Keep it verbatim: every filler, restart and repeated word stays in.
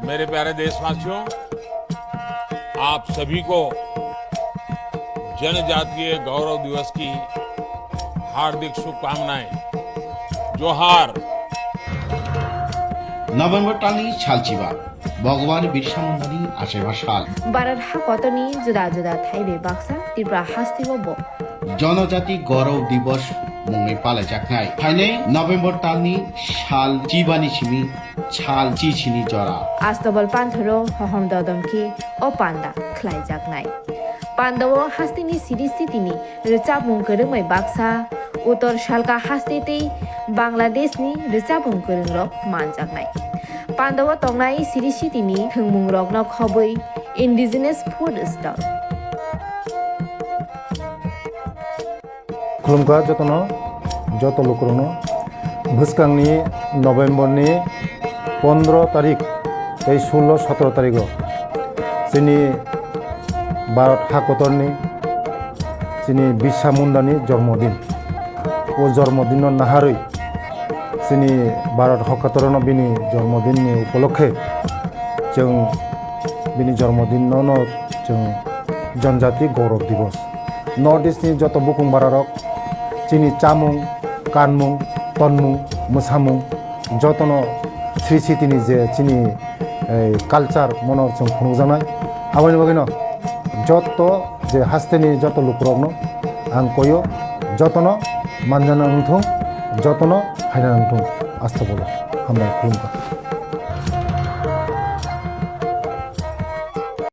मेरे प्यारे देशवासियों, आप सभी को जनजातीय गौरव दिवस की हार्दिक शुभकामनाएं। जोहार। November talni salchiba, Bhagwan Birsa Mundani achaiba sal. Bharat hakotorni juda juda thaibai baksa Tripura hasteo bo Jonojati Gaurav Divas mungwi palaijaknai. Phainai November talni sal chibani simi sal chisini jora. Astabal panthoro hohom dodom khe o panda khlaijaknai. Pandao hasteni siri sitini rwchapmung kwrwngmai baksa, Uttor Salka haste tei Bangladeshni rwchapmung kwrwngrok manjaknai. Pandao tongnai siri sitini thwngmungrokno khobwi indigenous food stall. Khulumkha jotono, joto lukurokno. Bwskangni November ni pondro tarik tei sullo sotro tarigo chini Bharat hakotorni chini Birsa Mundani jormodin. O jormodinno naharwi chini Bharat hakotorno bini jormodinni upolokhe chwng bini jormodinno no chwng Janjati Gaurav Divas. North East ni joto bukung bararok chini chamung, kanmung, tonmung, mwsamung jotono sri sitini je chini, eh, culture mono chwng phunukjaknai. Aboni bagwino joto je hasteni joto lukurokno ang koyo jotono manjana wngthung, jotono haina wngthung. Asta bolo hambai khulumkha.